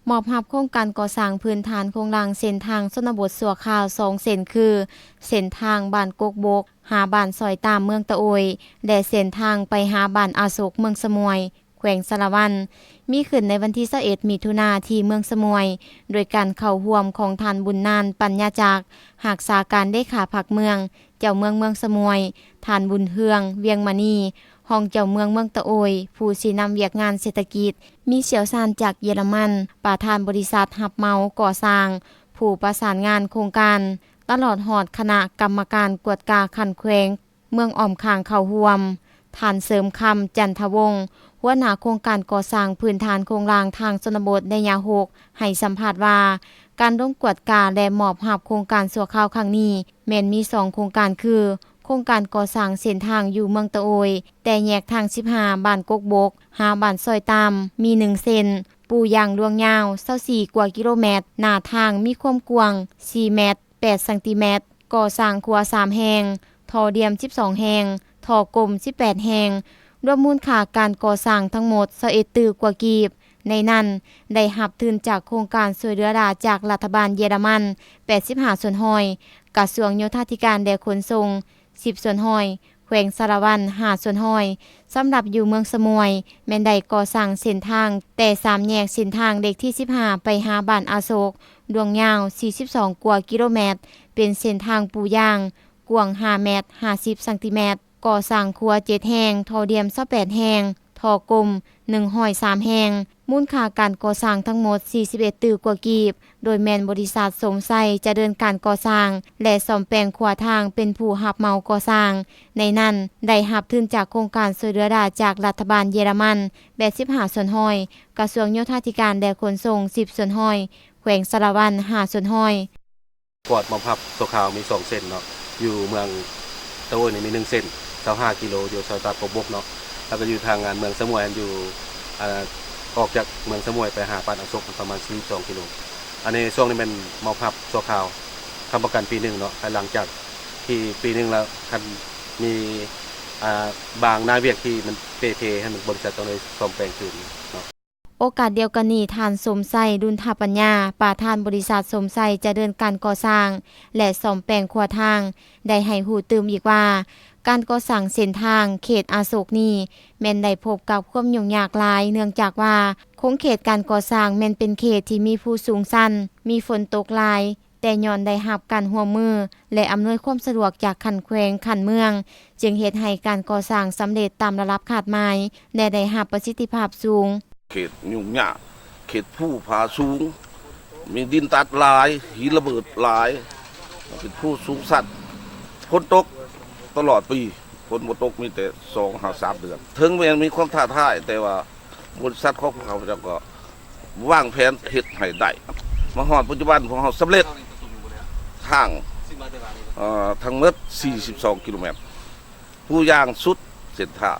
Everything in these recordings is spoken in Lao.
ມອບຮັບໂຄງການກໍ່ສ້າງພື້ນຖານໂຄງລ່າງເສັ້ນທາງຊົນນະບົດຊົ່ວຄາວສອງເສັ້ນ ຄື ເສັ້ນທາງບ້ານກົກບົກ ຫາບ້ານຊອຍຕາມ ເມືອງຕະໂອຍ ແລະ ເສັ້ນທາງໄປຫາບ້ານອາສົກ ເມືອງສະໝວຍ ແຂວງສາລະວັນ ມີຂຶ້ນໃນວັນທີຊາວເອັດ ມິຖຸນາ ທີ່ເມືອງສະໝວຍ ໂດຍການເຂົ້າຮ່ວມຂອງທ່ານ ບຸນນານ ປັນຍາຈັກ ຮັກສາການເລຂາພັກເມືອງ, ເຈົ້າເມືອງເມືອງສະໝວຍ, ທ່ານ ບຸນເຮືອງ ວຽງມະນີ ຮອງເຈົ້າເມືອງເມືອງຕະໂອຍ, ຜູ້ຊີ້ນຳວຽກງານເສດຖະກິດ, ມີຊ່ຽວຊານຈາກເຢຍລະມັນ, ປະທານບໍລິສັດຮັບເໝົາກໍ່ສ້າງ, ຜູ້ປະສານງານໂຄງການ, ຕະຫຼອດຮອດຄະນະກຳມະການກວດກາຂັ້ນແຂວງ ເມືອງອ້ອມຂ້າງເຂົ້າຮ່ວມ. ທ່ານ ເສີມຄຳ ຈັນທະວົງ ຫົວໜ້າໂຄງການກໍ່ສ້າງພື້ນຖານໂຄງລ່າງທາງຊົນນະບົດໄລຍະຫົກ ໃຫ້ສຳພາດວ່າ ການລົງກວດກາ ແລະ ມອບຮັບໂຄງການຊົ່ວຄາວຄັ້ງນີ້ ແມ່ນມີສອງໂຄງການ ຄື ໂຄງການກໍ່ສ້າງເສັ້ນທາງຢູ່ເມືອງຕະໂອຍ ແຕ່ແຍກທາງສິບຫ້າ ບ້ານກົກບົກ ຫາບ້ານຊອຍຕາມ ມີໜຶ່ງເສັ້ນ, ປູຢາງລວງຍາວຊາວສີ່ກວ່າກິໂລແມັດ, ໜ້າທາງມີຄວາມກວ້າງສີ່ແມັດ ແປດຊັງຕີແມັດ, ກໍ່ສ້າງຂົວສາມແຫ່ງ, ທໍ່ດ່ຽມສິບສອງແຫ່ງ, ທໍ່ກົມສິບແປດແຫ່ງ, ລວມມູນຄ່າການກໍ່ສ້າງທັງໝົດຊາວເອັດຕື້ກວ່າກີບ. ໃນນັ້ນໄດ້ຮັບທຶນຈາກໂຄງການຊ່ວຍເຫຼືອລາຈາກລັດຖະບານເຢຍລະມັນ ແປດສິບຫ້າສ່ວນຮ້ອຍ, ກະຊວງໂຍທາທິການ ແລະ ຂົນສົ່ງ ສິບສ່ວນຮ້ອຍ, ແຂວງສາລະວັນ ຫ້າສ່ວນຮ້ອຍ. ສຳລັບຢູ່ເມືອງສະໝວຍ ແມ່ນໄດ້ກໍ່ສ້າງເສັ້ນທາງແຕ່ສາມແຍກເສັ້ນທາງເລກທີສິບຫ້າ ໄປຫາບ້ານອາໂສກ ລວງຍາວສີ່ສິບສອງກວ່າກິໂລແມັດ, ເປັນເສັ້ນທາງປູຢາງ ກວ້າງຫ້າແມັດ ຫ້າສິບຊັງຕີແມັດ, ກໍ່ສ້າງຂົວເຈັດແຫ່ງ, ທໍ່ດ່ຽມຊາວແປດແຫ່ງ, ທໍ່ກົມໜຶ່ງຮ້ອຍສາມແຫ່ງ, ມູນຄ່າການກໍ່ສ້າງທັງໝົດສີ່ສິບເອັດຕື້ກວ່າກີບ, ໂດຍແມ່ນບໍລິສັດສົມໄຊຈະເດີນການກໍ່ສ້າງ ແລະ ສ້ອມແປງຂົວທາງເປັນຜູ້ຮັບເໝົາກໍ່ສ້າງ. ໃນນັ້ນໄດ້ຮັບທຶນຈາກໂຄງການຊ່ວຍເຫຼືອລາຈາກລັດຖະບານເຢຍລະມັນ ແປດສິບຫ້າສ່ວນຮ້ອຍ, ກະຊວງໂຍທາທິການ ແລະ ຂົນສົ່ງ ສິບສ່ວນຮ້ອຍ, ແຂວງສາລະວັນ ຫ້າສ່ວນຮ້ອຍ. ກວດມອບຮັບຊົ່ວຄາວມີສອງເສັ້ນເນາະ, ຢູ່ເມືອງຕະໂອຍນີ້ມີໜຶ່ງເສັ້ນ ຊາວຫ້າກິໂລ ຢູ່ຊອຍຕາດກົກບົກເນາະ, ແລ້ວກໍຢູ່ທາງ ອາ ເມືອງສະໝວຍ ຢູ່ ອາ ອອກຈາກເມືອງສະໝວຍໄປຫາບ້ານອາສົກປະມານສີ່ສິບສອງກິໂລ. ອັນນີ້ຊ່ວງນີ້ແມ່ນມອບຮັບຊົ່ວຄາວ ຄ້ຳປະກັນປີໜຶ່ງເນາະ, ພາຍຫຼັງຈາກທີ່ປີໜຶ່ງແລ້ວ ຄັນມີ ອາ ບາງໜ້າວຽກທີ່ມັນເປ່ເພ ໃຫ້ມັນ ບໍລິສັດຕ້ອງໄດ້ສ້ອມແປງຄືນເນາະ. ໂອກາດດຽວກັນນີ້ ທ່ານ ສົມໄຊ ດຸນທະປັນຍາ ປະທານບໍລິສັດສົມໄຊຈະເດີນການກໍ່ສ້າງ ແລະ ສ້ອມແປງຂົວທາງ ໄດ້ໃຫ້ຮູ້ຕື່ມອີກວ່າ ການກໍ່ສ້າງເສັ້ນທາງເຂດອາໂສກນີ້ ແມ່ນໄດ້ພົບກັບຄວາມຫຍຸ້ງຍາກຫຼາຍ ເນື່ອງຈາກວ່າຂົງເຂດການກໍ່ສ້າງແມ່ນເປັນເຂດທີ່ມີພູສູງຊັນ, ມີຝົນຕົກຫຼາຍ, ແຕ່ຍ້ອນໄດ້ຮັບການຮ່ວມມື ແລະ ອຳນວຍຄວາມສະດວກຈາກຂັ້ນແຂວງ, ຂັ້ນເມືອງ, ຈຶ່ງເຮັດໃຫ້ການກໍ່ສ້າງສຳເລັດຕາມລະດັບຄາດໝາຍ ແລະ ໄດ້ຮັບປະສິດທິພາບສູງ. ເຂດຫຍຸ້ງຍາກ, ເຂດພູຜາສູງ, ມີດິນຕັດຫຼາຍ, ຫີນລະເບີດຫຼາຍ, ເປັນພູສູງຊັນ, ຝົນຕົກຕະຫຼອດປີ, ຝົນບໍ່ຕົກມີແຕ່ສອງຫາສາມເດືອນ. ເຖິງແມ່ນມີຄວາມທ້າທາຍ, ແຕ່ວ່າ ບໍລິສັດຂອງພວກເຮົາເຈົ້າກໍວາງແຜນເຮັດໃຫ້ໄດ້. ມາຮອດປັດຈຸບັນ ພວກເຮົາສຳເລັດທາງ ເອີ ທັງໝົດສີ່ສິບສອງກິໂລແມັດ, ປູຢາງສຸດເສັ້ນທາງ,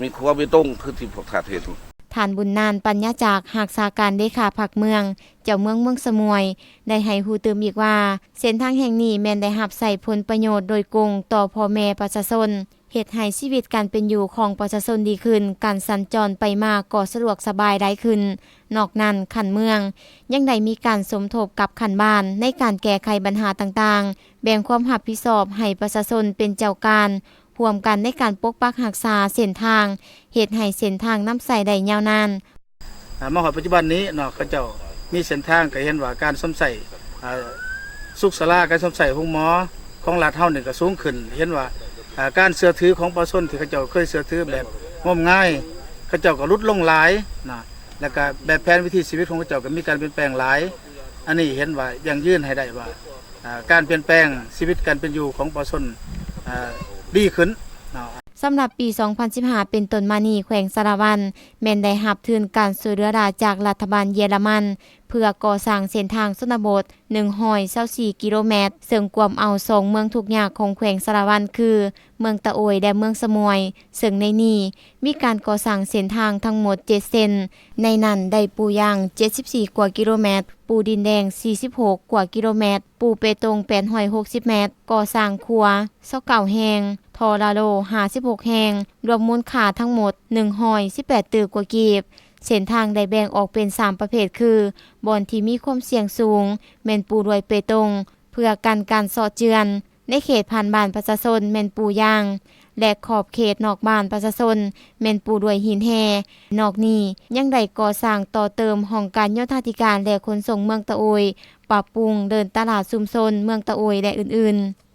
ມີຂົວເບຕົງຄືທີ່ພວກທ່ານເຫັນ. ທ່ານ ບຸນນານ ປັນຍາຈັກ ຮັກສາການເລຂາພັກເມືອງ, ເຈົ້າເມືອງເມືອງສະໝວຍ ໄດ້ໃຫ້ຮູ້ຕື່ມອີກວ່າ ເສັ້ນທາງແຫ່ງນີ້ແມ່ນໄດ້ຮັບໃຊ້ຜົນປະໂຫຍດໂດຍກົງຕໍ່ພໍ່ແມ່ປະຊາຊົນ. ເຮັດໃຫ້ຊີວິດການເປັນຢູ່ຂອງປະຊາຊົນດີຂຶ້ນ, ການສັນຈອນໄປມາກໍສະດວກສະບາຍຫຼາຍຂຶ້ນ. ນອກນັ້ນ, ຂັ້ນເມືອງຍັງໄດ້ມີການສົມທົບກັບຂັ້ນບ້ານໃນການແກ້ໄຂບັນຫາຕ່າງໆ, ແບ່ງຄວາມຮັບຜິດຊອບໃຫ້ປະຊາຊົນເປັນເຈົ້າການ, ຮ່ວມກັນໃນການປົກປັກຮັກສາເສັ້ນທາງ, ເຮັດໃຫ້ເສັ້ນທາງນຳໃຊ້ໄດ້ຍາວນານ. ອ່າ ມາຮອດປັດຈຸບັນນີ້ເນາະ ເຂົາເຈົ້າມີເສັ້ນທາງ ກໍເຫັນວ່າການຊົມໃຊ້ ອ່າ ສຸກສາລາ, ການຊົມໃຊ້ໂຮງໝໍຂອງລັດເຮົານີ້ກໍສູງຂຶ້ນ. ເຫັນວ່າ ອ່າ ການເຊື່ອຖືຂອງປະຊາຊົນທີ່ເຂົາເຈົ້າເຄີຍເຊື່ອຖືແບບງົມງາຍ ເຂົາເຈົ້າກໍຫຼຸດລົງຫຼາຍນະ, ແລ້ວກໍແບບແຜນວິຖີຊີວິດຂອງເຂົາເຈົ້າກໍມີການປ່ຽນແປງຫຼາຍ. ອັນນີ້ເຫັນວ່າຢັ້ງຢືນໃຫ້ໄດ້ວ່າ ອ່າ ການປ່ຽນແປງຊີວິດການເປັນຢູ່ຂອງປະຊາຊົນ ອ່າ ດີຂຶ້ນເນາະ. ສຳລັບປີສອງພັນສິບຫ້າເປັນຕົ້ນມານີ້ ແຂວງສາລະວັນແມ່ນໄດ້ຮັບທຶນການຊ່ວຍເຫຼືອລາຈາກລັດຖະບານເຢຍລະມັນ ເພື່ອກໍ່ສ້າງເສັ້ນທາງຊົນນະບົດໜຶ່ງຮ້ອຍຊາວສີ່ກິໂລແມັດ, ເຊິ່ງກວມເອົາສອງເມືອງທຸກຍາກຂອງແຂວງສາລະວັນ ຄື ເມືອງຕະໂອຍ ແລະ ເມືອງສະໝວຍ, ເຊິ່ງໃນນີ້ມີການກໍ່ສ້າງເສັ້ນທາງທັງໝົດເຈັດເສັ້ນ, ໃນນັ້ນໄດ້ປູຢາງເຈັດສິບສີ່ກວ່າກິໂລແມັດ, ປູດິນແດງສີ່ສິບຫົກກວ່າກິໂລແມັດ, ປູເປຕົງແປດຮ້ອຍຫົກສິບແມັດ, ກໍ່ສ້າງຂົວຊາວເກົ້າແຫ່ງ, ທໍ່ລາໂລຫ້າສິບຫົກແຫ່ງ, ລວມມູນຄ່າທັງໝົດໜຶ່ງຮ້ອຍສິບແປດຕື້ກວ່າກີບ. ເສັ້ນທາງໄດ້ແບ່ງອອກເປັນສາມປະເພດຄື ບ່ອນທີ່ມີຄວາມສ່ຽງສູງ ແມ່ນປູດ້ວຍເປຕົງ ເພື່ອກັນການເຊາະເຈື່ອນ. ໃນເຂດຜ່ານບ້ານປະຊາຊົນ ແມ່ນປູຢາງ ແລະ ຂອບເຂດນອກບ້ານປະຊາຊົນ ແມ່ນປູດ້ວຍຫີນແຮ່. ນອກນີ້ຍັງໄດ້ກໍ່ສ້າງຕໍ່ເຕີມຫ້ອງການໂຍທາທິການ ແລະ ຂົນສົ່ງເມືອງຕະໂອຍ, ປັບປຸງເດີ່ນຕະຫຼາດຊຸມຊົນເມືອງຕະໂອຍ ແລະ ອື່ນໆ.